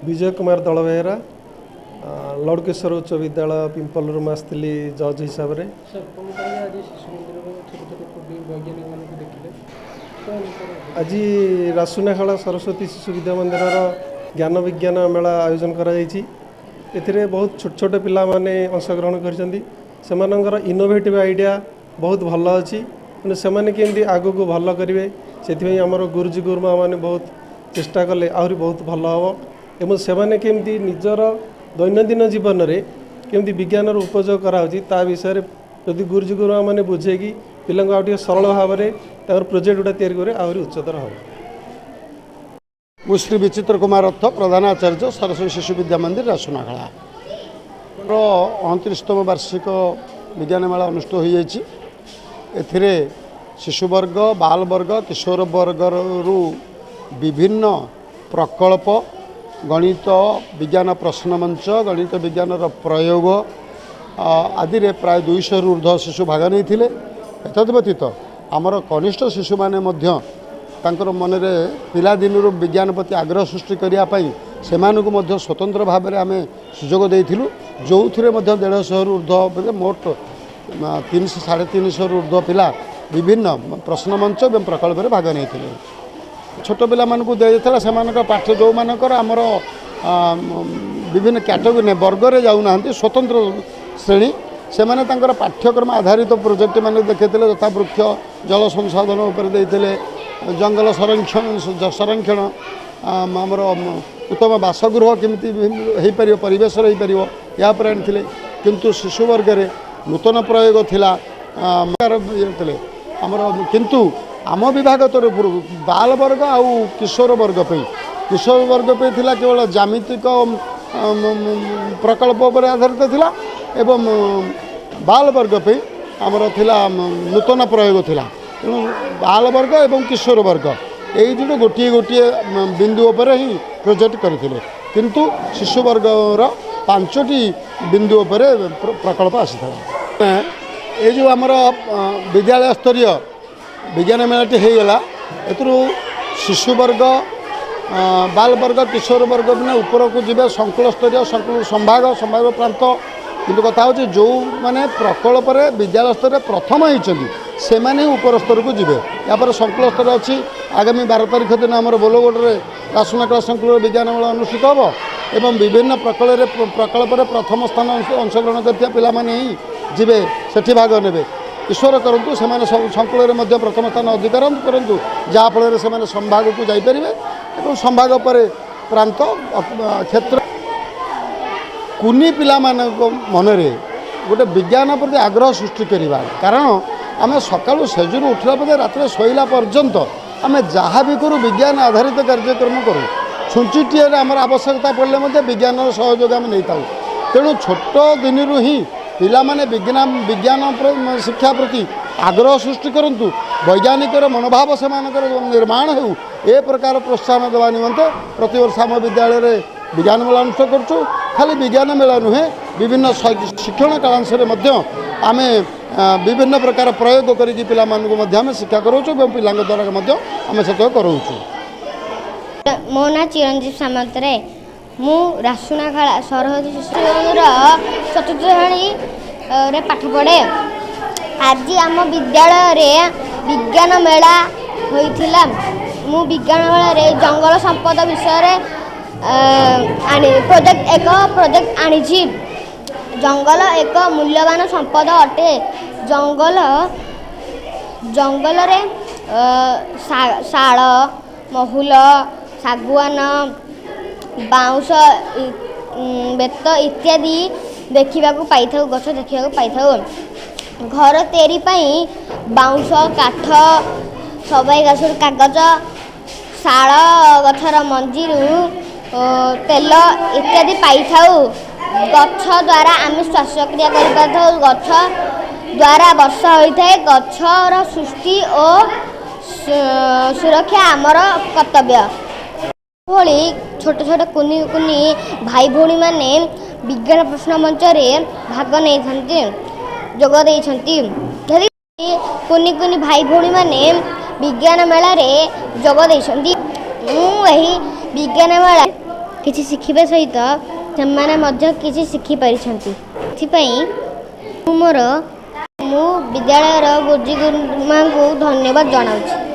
ବିଜୟ କୁମାର ଦଳବେହେରା, ଲଡ଼କେଶ୍ୱର ଉଚ୍ଚ ବିଦ୍ୟାଳୟ ପିମ୍ପଲରୁ ମୁଁ ଆସିଥିଲି ଜଜ୍ ହିସାବରେ। ସାର୍, କ'ଣ କହିବେ, ଆଜି ଶିଶୁ ମନ୍ଦିରର ଛୋଟ ଛୋଟ ବୈଜ୍ଞାନିକମାନଙ୍କୁ ଦେଖିଲେ, କ'ଣ? ଆଜି ରାସୁନାଖାଳ ସରସ୍ୱତୀ ଶିଶୁ ବିଦ୍ୟା ମନ୍ଦିରର ଜ୍ଞାନ ବିଜ୍ଞାନ ମେଳା ଆୟୋଜନ କରାଯାଇଛି। ଏଥିରେ ବହୁତ ଛୋଟ ଛୋଟ ପିଲାମାନେ ଅଂଶଗ୍ରହଣ କରିଛନ୍ତି। ସେମାନଙ୍କର ଇନୋଭେଟିଭ୍ ଆଇଡ଼ିଆ ବହୁତ ଭଲ ଅଛି। ତେଣୁ ସେମାନେ କେମିତି ଆଗକୁ ଭଲ କରିବେ, ସେଥିପାଇଁ ଆମର ଗୁରୁଜୀ ଗୁରୁମା ମାନେ ବହୁତ ଚେଷ୍ଟା କଲେ ଆହୁରି ବହୁତ ଭଲ ହେବ। ଏବଂ ସେମାନେ କେମିତି ନିଜର ଦୈନନ୍ଦିନ ଜୀବନରେ କେମିତି ବିଜ୍ଞାନର ଉପଯୋଗ କରାହେଉଛି, ତା ବିଷୟରେ ଯଦି ଗୁରୁଜୀ ଗୁରୁମା ମାନେ ବୁଝେଇକି ପିଲାଙ୍କୁ ଆଉ ଟିକେ ସରଳ ଭାବରେ ତାଙ୍କର ପ୍ରୋଜେକ୍ଟ ଗୁଡ଼ା ତିଆରି କରିବେ, ଆହୁରି ଉଚ୍ଚତର ହେବ। ମୁଁ ଶ୍ରୀ ବିଚିତ୍ର କୁମାର ରଥ, ପ୍ରଧାନ ଆଚାର୍ଯ୍ୟ, ସରସ୍ୱତୀ ଶିଶୁ ବିଦ୍ୟା ମନ୍ଦିର, ରାସୁନାଖଳା ର 29ତମ ବାର୍ଷିକ ବିଜ୍ଞାନ ମେଳା ଅନୁଷ୍ଠିତ ହୋଇଯାଇଛି। ଏଥିରେ ଶିଶୁବର୍ଗ, ବାଲବର୍ଗ, କିଶୋର ବର୍ଗରୁ ବିଭିନ୍ନ ପ୍ରକଳ୍ପ, ଗଣିତ ବିଜ୍ଞାନ ପ୍ରଶ୍ନ ମଞ୍ଚ, ଗଣିତ ବିଜ୍ଞାନର ପ୍ରୟୋଗ ଆଦିରେ ପ୍ରାୟ 200ରୁ ଉର୍ଦ୍ଧ୍ୱ ଶିଶୁ ଭାଗ ନେଇଥିଲେ। ଏତଦ୍ ବ୍ୟତୀତ ଆମର କନିଷ୍ଠ ଶିଶୁମାନେ ମଧ୍ୟ ତାଙ୍କର ମନରେ ପିଲାଦିନରୁ ବିଜ୍ଞାନ ପ୍ରତି ଆଗ୍ରହ ସୃଷ୍ଟି କରିବା ପାଇଁ ସେମାନଙ୍କୁ ମଧ୍ୟ ସ୍ୱତନ୍ତ୍ର ଭାବରେ ଆମେ ସୁଯୋଗ ଦେଇଥିଲୁ, ଯେଉଁଥିରେ ମଧ୍ୟ 150ରୁ ଉର୍ଦ୍ଧ୍ୱ, ମୋଟ 300, 350ରୁ ଉର୍ଦ୍ଧ୍ୱ ପିଲା ବିଭିନ୍ନ ପ୍ରଶ୍ନ ମଞ୍ଚ ଏବଂ ପ୍ରକଳ୍ପରେ ଭାଗ ନେଇଥିଲେ। ଛୋଟ ପିଲାମାନଙ୍କୁ ଦିଆଯାଇଥିଲା ସେମାନଙ୍କ ପାଠ, ଯେଉଁମାନଙ୍କର ଆମର ବିଭିନ୍ନ କ୍ୟାଟେଗୋରୀ ବର୍ଗରେ ଯାଉନାହାନ୍ତି, ସ୍ୱତନ୍ତ୍ର ଶ୍ରେଣୀ, ସେମାନେ ତାଙ୍କର ପାଠ୍ୟକ୍ରମ ଆଧାରିତ ପ୍ରୋଜେକ୍ଟ ମାନେ ଦେଖାଇଥିଲେ, ଯଥା ବୃକ୍ଷ ଜଳ ସଂସାଧନ ଉପରେ ଦେଇଥିଲେ, ଜଙ୍ଗଲ ସଂରକ୍ଷଣ, ଆମର ଉତ୍ତମ ବାସଗୃହ କେମିତି ହେଇପାରିବ, ପରିବେଶର ହେଇପାରିବ, ଏହା ଉପରେ ଆଣିଥିଲେ। କିନ୍ତୁ ଶିଶୁ ବର୍ଗରେ ନୂତନ ପ୍ରୟୋଗ ଥିଲା ଥିଲେ ଆମର। କିନ୍ତୁ ଆମ ବିଭାଗ ତରଫରୁ ବାଲ ବର୍ଗ ଆଉ କିଶୋର ବର୍ଗ ପାଇଁ, କିଶୋର ବର୍ଗ ପାଇଁ ଥିଲା କେବଳ ଜ୍ୟାମିତିକ ପ୍ରକଳ୍ପ ଉପରେ ଆଧାରିତ ଥିଲା ଏବଂ ବାଲ ବର୍ଗ ପାଇଁ ଆମର ଥିଲା ନୂତନ ପ୍ରୟୋଗ ଥିଲା। ତେଣୁ ବାଲ ବର୍ଗ ଏବଂ କିଶୋର ବର୍ଗ ଏଇ ଦୁଇଟି ଗୋଟିଏ ଗୋଟିଏ ବିନ୍ଦୁ ଉପରେ ହିଁ ପ୍ରୋଜେକ୍ଟ କରିଥିଲେ, କିନ୍ତୁ ଶିଶୁ ବର୍ଗର 5ଟି ବିନ୍ଦୁ ଉପରେ ପ୍ରକଳ୍ପ ଆସିଥିଲା। ଏ ଯେଉଁ ଆମର ବିଦ୍ୟାଳୟ ସ୍ତରୀୟ ବିଜ୍ଞାନ ମେଳାଟି ହେଇଗଲା, ଏଥିରୁ ଶିଶୁ ବର୍ଗ, ବାଲ ବର୍ଗ, କିଶୋର ବର୍ଗ ମାନେ ଉପରକୁ ଯିବେ, ସଂକୁଳ ସ୍ତରୀୟ, ସଂକୁଳ ସମ୍ଭାଗ, ସମ୍ଭାଗ ପ୍ରାନ୍ତ। କିନ୍ତୁ କଥା ହେଉଛି, ଯେଉଁମାନେ ପ୍ରକଳ୍ପରେ ବିଦ୍ୟାଳୟ ସ୍ତରରେ ପ୍ରଥମ ହେଇଛନ୍ତି, ସେମାନେ ହିଁ ଉପର ସ୍ତରକୁ ଯିବେ। ଏହାପରେ ସଂକୁଳ ସ୍ତର ଅଛି। ଆଗାମୀ 12 ତାରିଖ ଦିନ ଆମର ବୋଲଗଡ଼ରେ ରାସୁନାଖଳା ସଂକୁଳ ବିଜ୍ଞାନ ମେଳା ଅନୁଷ୍ଠିତ ହେବ ଏବଂ ବିଭିନ୍ନ ପ୍ରକଳ୍ପରେ ପ୍ରଥମ ସ୍ଥାନ ଅଂଶଗ୍ରହଣ କରିଥିବା ପିଲାମାନେ ହିଁ ଯିବେ, ସେଠି ଭାଗ ନେବେ। ଈଶ୍ୱର କରନ୍ତୁ ସେମାନେ ସଂକୁଳରେ ମଧ୍ୟ ପ୍ରଥମ ସ୍ଥାନ ଅଧିକାର କରନ୍ତୁ, ଯାହାଫଳରେ ସେମାନେ ସମ୍ଭାଗକୁ ଯାଇପାରିବେ ଏବଂ ସମ୍ଭାଗ ପରେ ପ୍ରାନ୍ତ, କ୍ଷେତ୍ର। କୁନି ପିଲାମାନଙ୍କ ମନରେ ଗୋଟେ ବିଜ୍ଞାନ ପ୍ରତି ଆଗ୍ରହ ସୃଷ୍ଟି କରିବା, କାରଣ ଆମେ ସକାଳୁ ସେଜରୁ ଉଠିଲା ପରେ ରାତିରେ ଶୋଇଲା ପର୍ଯ୍ୟନ୍ତ ଆମେ ଯାହା ବି କରୁ ବିଜ୍ଞାନ ଆଧାରିତ କାର୍ଯ୍ୟକ୍ରମ କରୁ। ଛୁଞ୍ଚିଟିଏରେ ଆମର ଆବଶ୍ୟକତା ପଡ଼ିଲେ ମଧ୍ୟ ବିଜ୍ଞାନର ସହଯୋଗ ଆମେ ନେଇଥାଉ। ତେଣୁ ଛୋଟ ଦିନରୁ ହିଁ ପିଲାମାନେ ବିଜ୍ଞାନ ଶିକ୍ଷା ପ୍ରତି ଆଗ୍ରହ ସୃଷ୍ଟି କରନ୍ତୁ, ବୈଜ୍ଞାନିକର ମନୋଭାବ ସେମାନଙ୍କର ନିର୍ମାଣ ହେଉ, ଏ ପ୍ରକାର ପ୍ରୋତ୍ସାହନ ଦେବା ନିମନ୍ତେ ପ୍ରତିବର୍ଷ ଆମ ବିଦ୍ୟାଳୟରେ ବିଜ୍ଞାନ ମେଳା ଅନୁଷ୍ଠିତ କରୁଛୁ। ଖାଲି ବିଜ୍ଞାନ ମେଳା ନୁହେଁ, ବିଭିନ୍ନ ଶିକ୍ଷଣ କାଳାଂଶରେ ମଧ୍ୟ ଆମେ ବିଭିନ୍ନ ପ୍ରକାର ପ୍ରୟୋଗ କରିକି ପିଲାମାନଙ୍କୁ ମଧ୍ୟ ଆମେ ଶିକ୍ଷା କରାଉଛୁ ଏବଂ ପିଲାଙ୍କ ଦ୍ୱାରା ମଧ୍ୟ ଆମେ ସେତକ କରାଉଛୁ। ମୋ ନାଁ ଚିରଞ୍ଜୀବ ସାମନ୍ତରାୟ। ମୁଁ ରାସୁନାଖାଳା ସରସ୍ୱତୀ ଶିଶୁ ମନ୍ଦିର ଚତୁର୍ଥ ଶ୍ରେଣୀରେ ପାଠ ପଢ଼େ। ଆଜି ଆମ ବିଦ୍ୟାଳୟରେ ବିଜ୍ଞାନ ମେଳା ହୋଇଥିଲା। ମୁଁ ବିଜ୍ଞାନ ମେଳାରେ ଜଙ୍ଗଲ ସମ୍ପଦ ବିଷୟରେ ଆଣି ପ୍ରୋଜେକ୍ଟ, ଏକ ପ୍ରୋଜେକ୍ଟ ଆଣିଛି। ଜଙ୍ଗଲ ଏକ ମୂଲ୍ୟବାନ ସମ୍ପଦ ଅଟେ। ଜଙ୍ଗଲରେ ଶାଳ, ମହୁଲ, ଶାଗୁଆନ, ବାଉଁଶ, ବେତ ଇତ୍ୟାଦି ଦେଖିବାକୁ ପାଇଥାଉ, ଗଛ ଦେଖିବାକୁ ପାଇଥାଉ। ଘର ତିଆରି ପାଇଁ ବାଉଁଶ, କାଠ, ସବାଇ ଗଛରୁ କାଗଜ, ଶାଳ ଗଛର ମଞ୍ଜିରୁ ତେଲ ଇତ୍ୟାଦି ପାଇଥାଉ। ଗଛ ଦ୍ୱାରା ଆମେ ଶ୍ୱାସକ୍ରିୟା କରିପାରିଥାଉ। ଗଛ ଦ୍ୱାରା ବର୍ଷା ହୋଇଥାଏ। ଗଛର ସୃଷ୍ଟି ଓ ସୁରକ୍ଷା ଆମର କର୍ତ୍ତବ୍ୟ। ଭଳି ଛୋଟ ଛୋଟ କୁନି କୁନି ଭାଇ ଭଉଣୀମାନେ ବିଜ୍ଞାନ ପ୍ରଶ୍ନ ମଞ୍ଚରେ ଭାଗ ନେଇଥାନ୍ତି, ଯୋଗ ଦେଇଛନ୍ତି। କୁନି କୁନି ଭାଇ ଭଉଣୀମାନେ ବିଜ୍ଞାନ ମେଳାରେ ଯୋଗ ଦେଇଛନ୍ତି। ମୁଁ ଏହି ବିଜ୍ଞାନ ମେଳା କିଛି ଶିଖିବା ସହିତ ସେମାନେ ମଧ୍ୟ କିଛି ଶିଖିପାରିଛନ୍ତି। ଏଥିପାଇଁ ମୁଁ ମୋର ମୁଁ ବିଦ୍ୟାଳୟର ଗୁରୁଜୀ ଗୁରୁମାଙ୍କୁ ଧନ୍ୟବାଦ ଜଣାଉଛି।